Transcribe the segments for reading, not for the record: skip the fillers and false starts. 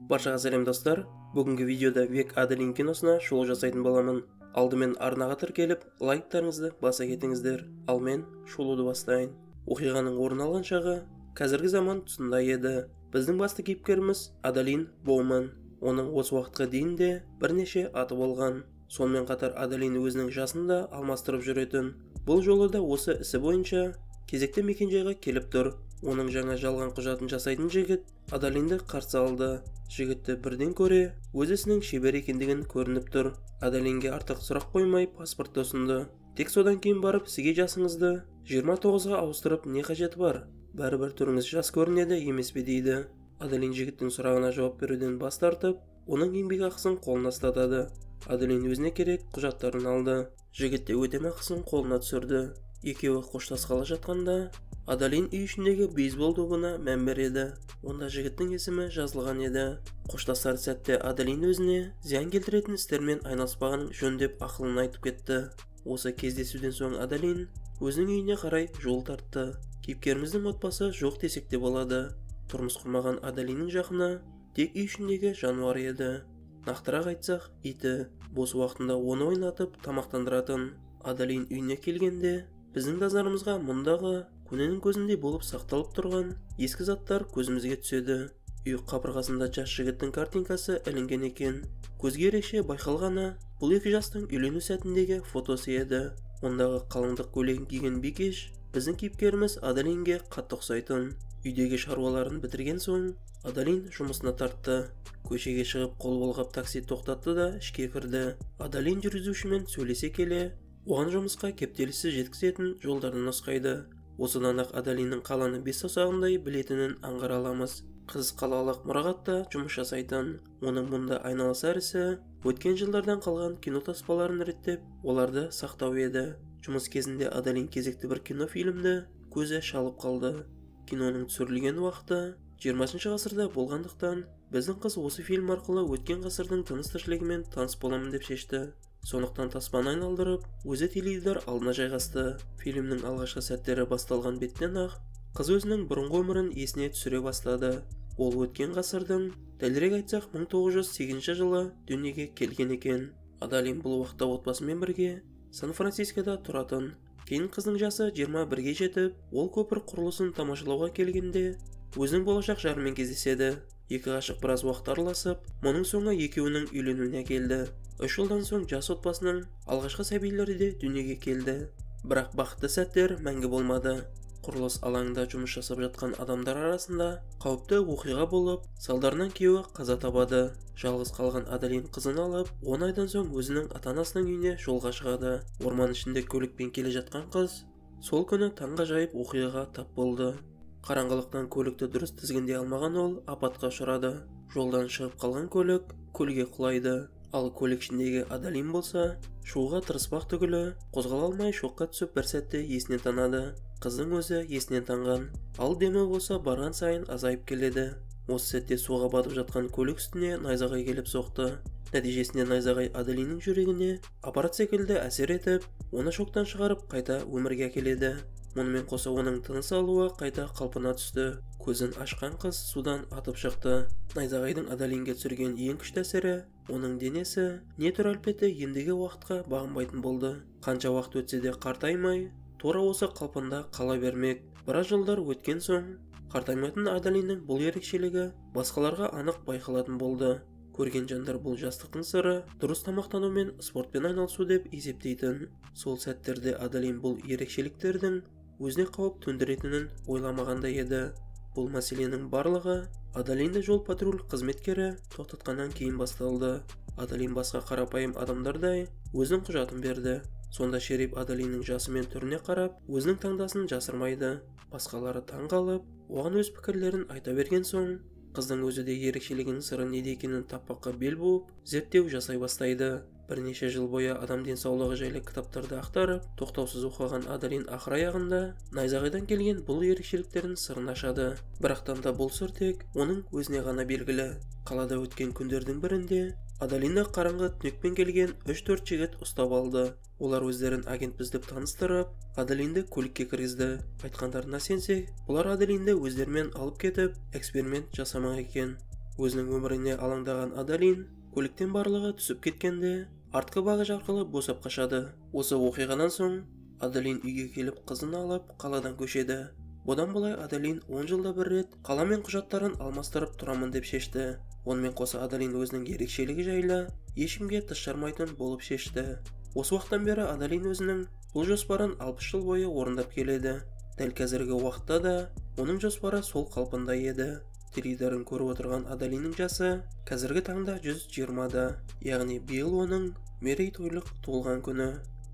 Баршаға сәлем достар. Бүгінгі видеода Век Аделин киносына шолу жасайтын боламын. Алдымен арнаға тіркеліп, лайктарыңызды баса кетіңіздер. Ал мен шолуды бастайын. Оқиғаның орын алған шағы қазіргі заман тұсында еді. Біздің басты кейіпкеріміз Аделин Боуман. Оның осы уақытқа дейін де бірнеше аты болған. Сонымен қатар Аделин өзінің жасын да алмастырып жүретін. Бұл жолы да осы ісі бойынша кезекті мекенжайға келіп тұр. Оның жаңа жалған құжатын жасайтын жігіт Аделинді қарсы алды. Жігітті бірден көре, өз ісінің шебер екендігін көрініп тұр. Аделинге артық сұрақ қоймай паспортты ұсынды. Тек содан кейін барып сізге жасыңызды 29-ға ауыстырып не қажеті бар? Бәрібір түріңіз жас көрінеді емес пе дейді. Аделин жігіттің сұрағына жауап беруден бас тартып, оның еңбек ақысын қолына ұстатады. Аделин өзіне керек құжаттарын алды. Жігіт те өтемақысын қолына түсірді. Екеуі қоштасқалы жатқанда Аделин үй ішіндегі бейсбол добына мән береді. Онда жігіттің есімі жазылған еді. Қоштасар сәтте Аделин өзіне зиян келтіретін істермен айналыспағанын жөн деп ақылын айтып кетті. Осы кездесуден соң Аделин өзінің үйіне қарай жол тартты. Кейіпкеріміздің отбасы жоқ десек те болады. Тұрмыс құрмаған Аделиннің жақыны тек үй ішіндегі жануар еді. Нақтырақ айтсақ, иті. Бос уақытында оны ойнатып тамақтандыратын. Аделин үйіне келгенде біздің назарымызға мұндағы көненің көзіндей болып сақталып тұрған ескі заттар көзімізге түседі. Үй қабырғасында жас жігіттің картинкасы ілінген екен. Көзге ерекше байқалғаны бұл екі жастың үйлену сәтіндегі фотосы еді. Ондағы қалыңдық көйлегін киген бикеш біздің кейіпкеріміз Аделинге қатты ұқсайтын. Үйдегі шаруаларын бітірген соң Аделин жұмысына тартты. Көшеге шығып қол бұлғап такси тоқтатты да ішке кірді. Аделин жүргізушімен сөйлесе келе, оған жұмысқа кептеліссіз жеткізетін жолдарды нұсқайды. Осыдан-ақ Аделиннің қаланы бес саусағындай білетінін аңғара аламыз. Қыз қалалық мұрағатта жұмыс жасайтын. Оның мұнда айналысар ісі өткен жылдардан қалған кино таспаларын реттеп, оларды сақтау еді. Жұмыс кезінде Аделин кезекті бір кинофильмді көзі шалып қалды. Киноның түсірілген уақыты 20 ғасырда болғандықтан, біздің қыз осы фильм арқылы өткен ғасырдың тыныс-тіршілігімен таныс боламын деп шешті. Сондықтан таспаны айналдырып, өзі теледидар алдына жайғасты. Фильмнің алғашқы сәттері басталған беттен-ақ, қыз өзінің бұрынғы өмірін есіне түсіре бастады. Ол өткен ғасырдың, дәлірек айтсақ, 1908 жылы дүниеге келген екен. Аделин бұл уақытта отбасымен бірге Сан-Францискода тұратын. Кейін қыздың жасы 21-ге жетіп, ол көпір құрылысын тамашалауға келгенде өзінің болашақ жарымен кездеседі. Екі ғашық біраз уақыт араласып, мұның соңы екеуінің үйленуіне әкелді. 3 жылдан соң жас отбасының алғашқы сәбилері де дүниеге келді. Бірақ бақытты сәттер мәңгі болмады. Құрылыс алаңында жұмыс жасап жатқан адамдар арасында қауіпті оқиға болып, салдарынан күйеуі қаза табады. Жалғыз қалған Аделин қызын алып, 10 айдан соң өзінің ата-анасының үйіне жолға шығады. Орман ішінде көлікпен келе жатқан қыз сол күні таңғажайып оқиғаға тап болды. Қараңғылықтан көлікті дұрыс тізгіндей алмаған ол апатқа ұшырады. Жолдан шығып қалған көлік көлге құлайды. Ал көлік ішіндегі Аделин болса, шығуға тырыспақ түгілі, қозғала алмай шоққа түсіп бір сәтте есінен танады. Қыздың өзі есінен танған, ал демі болса барған сайын азайып келеді. Осы сәтте суға батып жатқан көлік үстіне найзағай келіп соқты. Нәтижесінде найзағай Аделиннің жүрегіне аппарат секілді әсер етіп, оны шоктан шығарып қайта өмірге әкеледі. Мұнымен қоса оның тыныс алуы қайта қалпына түсті. Көзін ашқан қыз судан атып шықты. Найзағайдың Аделинге түсірген ең күшті әсері оның денесі не түр әлпеті ендігі уақытқа бағынбайтын болды. Қанша уақыт өтсе де қартаймай, тура осы қалпында қала бермек. Біраз жылдар өткен соң қартаймайтын Аделиннің бұл ерекшелігі басқаларға анық байқалатын болды. Көрген жандар бұл жастықтың сыры дұрыс тамақтану мен спортпен айналысу деп есептейтін. Сол сәттерде Аделин бұл ерекшеліктердің өзіне қауіп төндіретінін ойламағандай еді. Бұл мәселенің барлығы Аделинді жол патруль қызметкері тоқтатқаннан кейін басталды. Аделин басқа қарапайым адамдардай өзінің құжатын берді. Сонда шериф Аделиннің жасы мен түріне қарап, өзінің таңдасын жасырмайды. Басқалары таң қалып, оған өз пікірлерін айта берген соң, қыздың өзі де ерекшелігінің сыры неде екенін таппаққа бел буып, зерттеу жасай бастайды. Бірнеше жыл бойы адам денсаулығы жайлы кітаптарды ақтарып, тоқтаусыз оқыған Аделин ақыр аяғында найзағайдан келген бұл ерекшеліктердің сырын ашады. Бірақтан да бұл сыр тек оның өзіне ғана белгілі. Қалада өткен күндердің бірінде Аделинді қараңғы түнекпен келген 3-4 жігіт ұстап алды. Олар өздерін агентпіз деп таныстырып, Аделинді көлікке кіргізді. Айтқандарына сенсек, бұлар Аделинді өздерімен алып кетіп, эксперимент жасамақ екен. Өзінің өміріне алаңдаған Адалин көліктен барлығы түсіп кеткенде артқы багаж арқылы босап қашады. Осы оқиғадан соң Адалин үйге келіп қызын алып қаладан көшеді. Бұдан былай Адалин 10 жылда бір рет қала мен құжаттарын алмастырып тұрамын деп шешті. Онымен қоса Адалин өзінің ерекшелігі жайлы ешкімге тыс жармайтын болып шешті. Осы уақыттан бері Адалин өзінің бұл жоспарын 60 жыл бойы орындап келеді. Дәл қазіргі уақытта да оның жоспары сол қалпында еді. Теледидарын көріп отырған Адалиннің жасы қазіргі таңда 120-да, яғни биыл оның мерейтойлық туылған күні.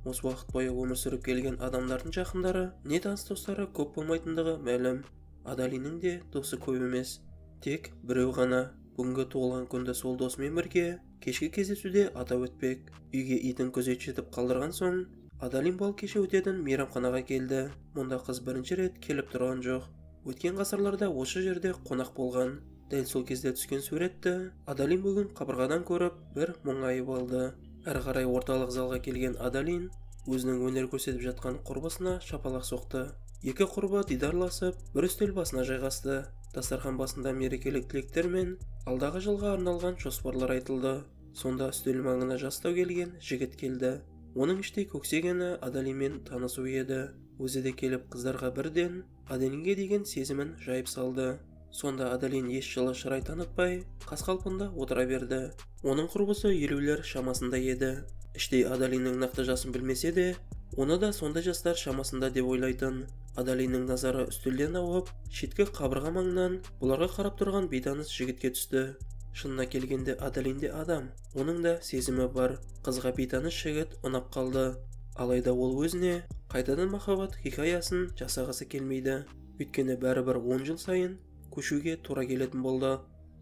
Осы уақыт бойы өмір сүріп келген адамдардың жақындары не таныс достары көп болмайтындығы мәлім. Адалиннің де досы көп емес, тек біреу ғана. Бүгінгі туылған күнді сол досымен бірге кешкі кездесуде атап өтпек. Үйге итін күзетші етіп қалдырған соң Адалин бал кеші өтетін мейрамханаға келді. Мұнда қыз бірінші рет келіп тұрған жоқ. Өткен ғасырларда осы жерде қонақ болған. Дәл сол кезде түскен суретті Адалин бүгін қабырғадан көріп бір мұңайып алды. Әрі қарай орталық залға келген Адалин өзінің өнер көрсетіп жатқан құрбысына шапалақ соқты. Екі құрбы дидарласып бір үстел басына жайғасты. Дастархан басында мерекелік тілектер мен алдағы жылға арналған жоспарлар айтылды. Сонда үстел маңына жастау келген жігіт келді. Оның іштей көксегені Адалинмен танысу еді. Өзі де келіп қыздарға бірден Адалинге деген сезімін жайып салды. Сонда Адалин еш жылы шырай танытпай қас қалпында отыра берді. Оның құрбысы 50-лер шамасында еді. Іштей Адалиннің нақты жасын білмесе де, оны да сондай жастар шамасында деп ойлайтын. Адалиннің назары үстелден ауып, шеткі қабырға маңынан бұларға қарап тұрған бейтаныс жігітке түсті. Шынына келгенде Адалин де адам, оның да сезімі бар. Қызға бейтаныс жігіт ұнап қалды. Алайда ол өзіне қайтадан махаббат хикаясын жасағысы келмейді. Өйткені бәрібір 10 жыл сайын көшуге тура келетін болды.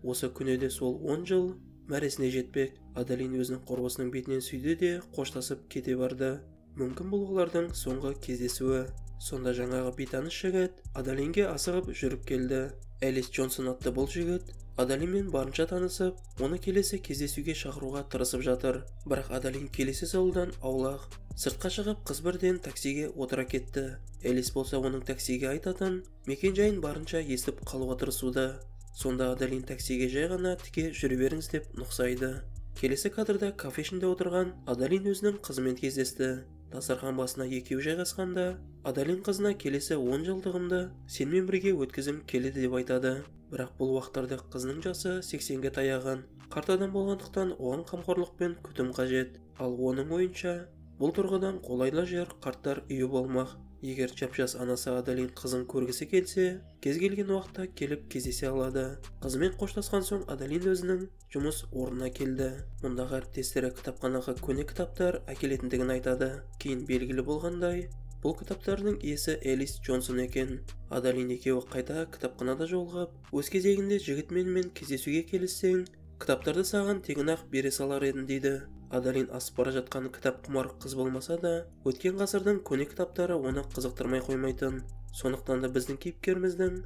Осы күні де сол 10 жыл мәресіне жетпек. Адалин өзінің құрбысының бетінен сүйді де қоштасып кете барды. Мүмкін бұл олардың соңғы кездесуі. Сонда жаңағы бейтаныс жігіт Адалинге асығып жүріп келді. Элис Джонсон атты бұл жігіт Адалинмен барынша танысып, оны келесі кездесуге шақыруға тырысып жатыр. Бірақ Адалин келесі залдан аулақ. Сыртқа шығып қыз бірден таксиге отыра кетті. Элис болса оның таксиге айтатын мекен-жайын барынша естіп қалуға тырысуда. Сонда Адалин таксиге жай ғана тіке жүре беріңіз деп нұқсайды. Келесі кадрда кафе ішінде отырған Адалин өзінің қызымен кездесті. Дастархан басына екеуі жайғасқанда Адалин қызына келесі 10 жылдығымды сенімен бірге өткізім келеді деп айтады. Бірақ бұл уақыттарда қызының жасы 80-ге таяған. Қарт адам болғандықтан оған қамқорлық пен күтім қажет. Ал оның ойынша бұл тұрғыдан қолайлы жер қарттар үйі болмақ. Егер жап-жас анасы Адалин қызын көргісі келсе, кез келген уақытта келіп кездесе алады. Қызымен қоштасқан соң Адалин өзінің жұмыс орнына келді. Мұндағы әріптестері кітапханаға көне кітаптар әкелетіндігін айтады. Кейін белгілі болғандай, бұл кітаптардың иесі Элис Джонсон екен. Адалин екеуі қайта кітапханада жолығып, өз кезегінде жігіт менімен кездесуге келіссең, кітаптарды саған тегін-ақ бере салар едім дейді. Адалин асып бара жатқан кітап құмар қыз болмаса да, өткен ғасырдың көне кітаптары оны қызықтырмай қоймайтын. Сондықтан да біздің кейіпкеріміздің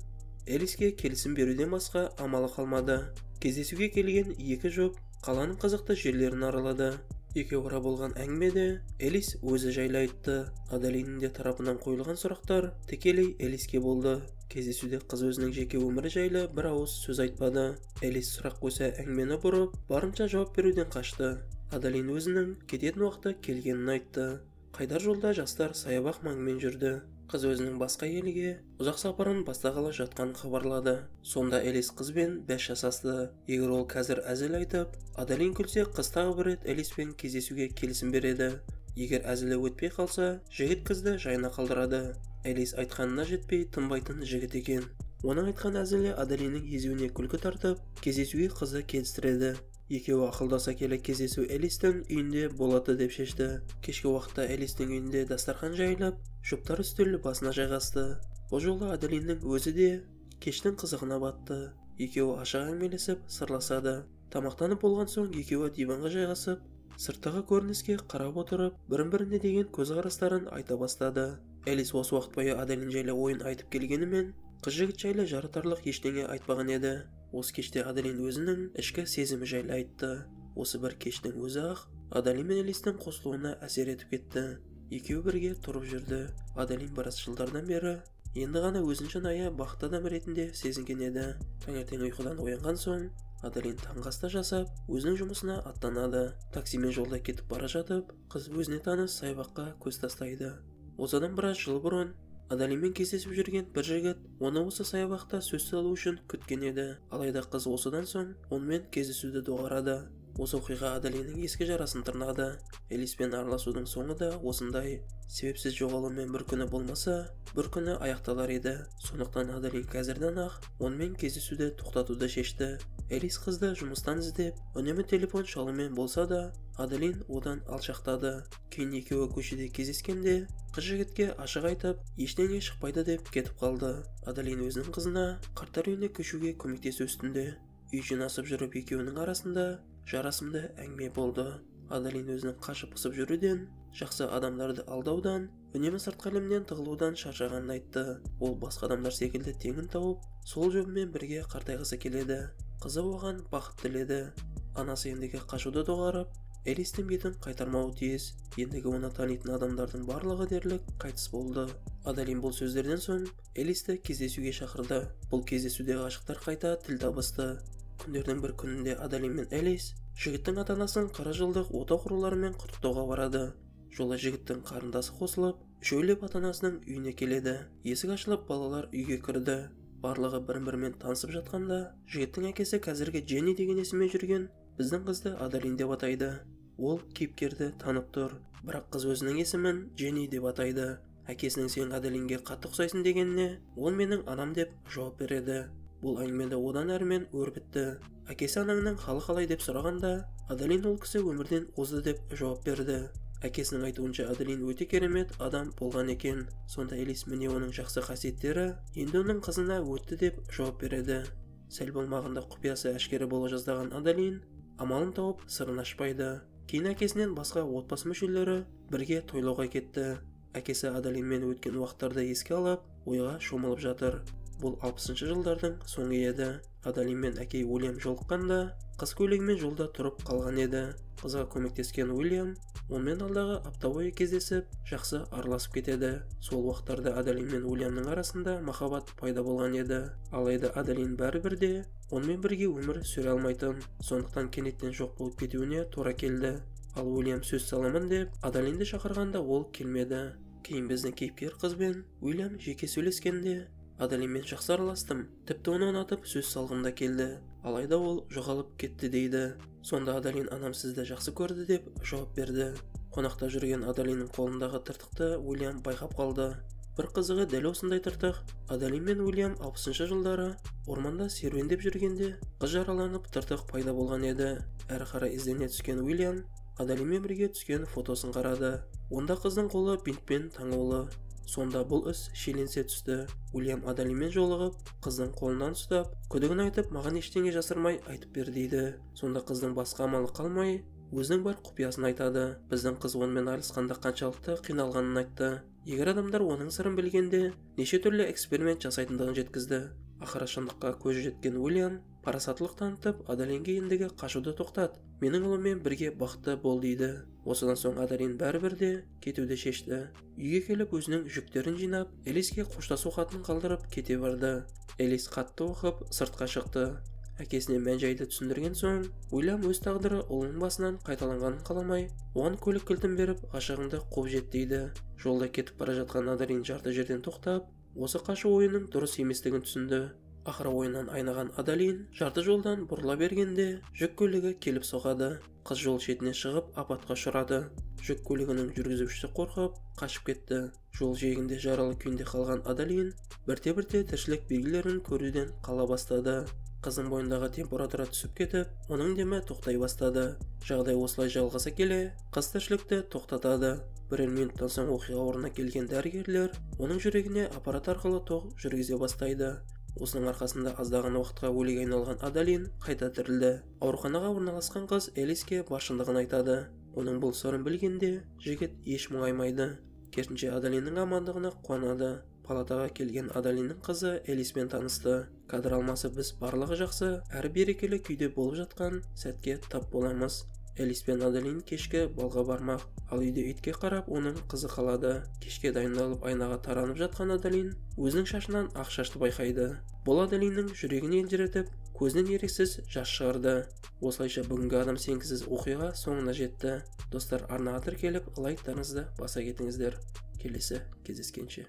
Элиске келісім беруден басқа амалы қалмады. Кездесуге келген екі жұп қаланың қызықты жерлерін аралады. Екеуара болған әңгімеде Элис өзі жайлы айтты. Адалиннің де тарапынан қойылған сұрақтар тікелей Элиске болды. Кездесуде қыз өзінің жеке өмірі жайлы бір ауыз сөз айтпады. Элис сұрақ қойса әңгімені бұрып, барынша жауап беруден қашты. Адалин өзінің кететін уақыты келгенін айтты. Қайдар жолда жастар саябақ маңымен жүрді. Қыз өзінің басқа елге ұзақ сапарын бастағалы жатқанын хабарлады. Сонда Элис қызбен бәс жасасты. Егер ол қазір әзіл айтып, Адалин күлсе, қыз тағы бір рет Элиспен кездесуге келісім береді. Егер әзілі өтпей қалса, жігіт қызды жайына қалдырады. Элис айтқанына жетпей тынбайтын жігіт екен. Оның айтқан әзілі Адалиннің езуіне күлкі тартып, кездесуге қызды келістіреді. Екеуі ақылдаса келе кездесу Элистің үйінде болады деп шешті. Кешкі уақытта Элистің үйінде дастархан жайылып, жұптар үстел басына жайғасты. Бұл жолы Адалиннің өзі де кештің қызығына батты. Екеуі ашық әңгімелесіп, сырласады. Тамақтанып болған соң екеуі диванға жайғасып, сырттағы көрініске қарап отырып, бірін-біріне деген көзқарастарын айта бастады. Элис осы уақыт бойы Адалин жайлы ойын айтып келгенімен, қыз жігіт жайлы жарытарлық ештеңе айтпаған еді. Осы кеште Адалин өзінің ішкі сезімі жайлы айтты. Осы бір кештің өзі-ақ Адалин мен Элистің қосылуына әсер етіп кетті. Екеуі бірге тұрып жүрді. Адалин біраз жылдардан бері енді ғана өзін шынайы бақытты адам ретінде сезінген еді. Таңертең ұйқыдан оянған соң Аделин таңғы аста жасап, өзінің жұмысына аттанады. Таксимен жолда кетіп бара жатып, қыз өзіне таныс саябаққа көз тастайды. Осыдан біраз жыл бұрын Аделинмен кездесіп жүрген бір жігіт оны осы саябақта сөз салу үшін күткен еді. Алайда қыз осыдан соң онымен кездесуді доғарады. Осы оқиға Аделиннің ескі жарасын тырнады. Элиспен араласудың соңы да осындай. Себепсіз жоғалумен бір күні болмаса, бір күні аяқталар еді. Сондықтан Аделин қазірден-ақ онымен кездесуді тоқтатуды шешті. Элис қызды жұмыстан іздеп, үнемі телефон шалумен болса да, Аделин одан алшақтады. Кейін екеуі көшеде кездескенде, қыз жігітке ашық айтып, ештеңе шықпайды деп кетіп қалды. Аделин өзінің қызына қарттар үйіне көшуге көмектесу үстінде. Үй жинасып жүріп екеуінің арасында жарасымды әңгіме болды. Аделин өзінің қашып-пысып жүруден, жақсы адамдарды алдаудан, үнемі сыртқы әлемнен тығылудан шаршағанын айтты. Ол басқа адамдар секілді теңін тауып, сол жұбымен бірге қартайғысы келеді. Қызы оған бақыт тіледі. Анасы ендігі қашуды доғарып, Элистің бетін қайтармауы тиіс. Ендігі оны танитын адамдардың барлығы дерлік қайтыс болды. Аделин бұл сөздерден соң Элисті кездесуге шақырды. Бұл кездесуде ғашықтар қайта тіл табысты. Күндердің бір күнінде Аделин мен Элис жігіттің ата-анасын 40 жылдық отау құруларымен құттықтауға барады. Жолда жігіттің қарындасы қосылып, үшеулеп ата-анасының үйіне келеді. Есік ашылып, балалар үйге кірді. Барлығы бір-бірімен танысып жатқанда, жігіттің әкесі қазіргі Дженни деген есіммен жүрген біздің қызды Аделин деп атайды. Ол кейіпкерді танып тұр, бірақ қыз өзінің есімін Дженни деп атайды. Әкесінің сен Аделинге қатты ұқсайсың дегеніне, ол менің анам деп жауап береді. Бұл әңгімені одан әрмен өрбітті. Әкесі анаңның халі қалай деп сұрағанда, Аделин ол кісі өмірден озды деп жауап берді. Әкесінің айтуынша Аделин өте керемет адам болған екен. Сонда Элис міне оның жақсы қасиеттері енді оның қызына өтті деп жауап береді. Сәл болмағанда құпиясы әшкере бола жаздаған Аделин амалын тауып сырын ашпайды. Кейін әкесінен басқа отбасы мүшелері бірге тойлауға кетті. Әкесі Аделинмен өткен уақыттарды еске алып, ойға шомылып жатыр. Бұл 60-шы жылдардың соңы еді. Аделин мен әкей Уильям жолыққанда, қыз көйлегімен жолда тұрып қалған еді. Қызға көмектескен Уильям онымен алдағы апта бойы кездесіп, жақсы араласып кетеді. Сол уақыттарда Аделин мен Уильямның арасында махаббат пайда болған еді. Алайда Аделин бәрібір де онымен бірге өмір сүре алмайтын, сондықтан кенеттен жоқ болып кетуіне тура келді. Ал Уильям сөз саламын деп Аделинді шақырғанда ол келмеді. Кейін біздің кейіпкер қызбен Уильям жеке сөйлескенде, Аделинмен жақсы араластым, тіпті оны ұнатып сөз салғым да келді. Алайда ол жоғалып кетті дейді. Сонда Аделин анам сізді жақсы көрді деп жауап берді. Қонақта жүрген Аделиннің қолындағы тыртықты Уильям байқап қалды. Бір қызығы дәл осындай тыртық Аделин мен Уильям 60-шы жылдары орманда серуендеп жүргенде қыз жараланып тыртық пайда болған еді. Әрі қарай іздене түскен Уильям Аделинмен бірге түскен фотосын қарады. Онда қыздың қолы бинтпен таңулы. Сонда бұл іс шиеленсе түсті. Уильям Аделинмен жолығып, қыздың қолынан ұстап, күдігін айтып, маған ештеңе жасырмай айтып бер дейді. Сонда қыздың басқа амалы қалмай, өзінің бар құпиясын айтады. Біздің қыз онымен айырылысқанда қаншалықты қиналғанын айтты. Егер адамдар оның сырын білгенде, неше түрлі эксперимент жасайтындығын жеткізді. Ақыры шындыққа көзі жеткен Уильям парасаттылық танытып, Аделинге ендігі қашуды тоқтат, менің ұлыммен бірге бақытты бол дейді. Осыдан соң Аделин бәрібір де кетуді шешті. Үйге келіп өзінің жүктерін жинап, Элиске қоштасу хатын қалдырып кете барды. Элис хатты оқып, сыртқа шықты. Әкесіне мән-жайды түсіндірген соң, Уильям өз тағдыры ұлының басынан қайталанғанын қаламай, оған көлік кілтін беріп, ғашығыңды қуып жет дейді. Жолда кетіп бара жатқан Аделин жарты жерден тоқтап, осы қашу ойының дұрыс еместігін түсінді. Ақыры ойынан айнаған Аделин жарты жолдан бұрыла бергенде жүк көлігі келіп соғады. Қыз жол шетіне шығып апатқа ұшырады. Жүк көлігінің жүргізушісі қорқып, қашып кетті. Жол жиегінде жаралы күйінде қалған Аделин бірте-бірте тіршілік белгілерін көруден қала бастады. Қыздың бойындағы температура түсіп кетіп, оның демі тоқтай бастады. Жағдай осылай жалғаса келе, қыз тіршілікті тоқтатады. Бірер минуттан соң оқиға орнына келген дәрігерлер оның жүрегіне аппарат арқылы тоқ жүргізе бастайды. Осының арқасында аздаған уақытқа өліге айналған Аделин қайта тірілді. Ауруханаға орналасқан қыз Элиске бар шындығын айтады. Оның бұл сырын білгенде жігіт еш мұңаймайды. Керісінше Аделиннің амандығына қуанады. Палатаға келген Аделиннің қызы Элисмен танысты. Кадр алмасы біз барлығы жақсы, әрі берекелі күйде болып жатқан сәтке тап боламыз. Элис пен Аделин кешкі балға бармақ, ал үйде итке қарап оның қызы қалады. Кешке дайындалып айнаға таранып жатқан Аделин өзінің шашынан ақ шашты байқайды. Бұл Аделиннің жүрегін елжіретіп, Көзінен еріксіз жас шығарды. Осылайша бүгінгі адам сенгісіз оқиға соңына жетті. Достар, арнаға тіркеліп, лайктарыңызды баса кетіңіздер. Келесі кездескенше.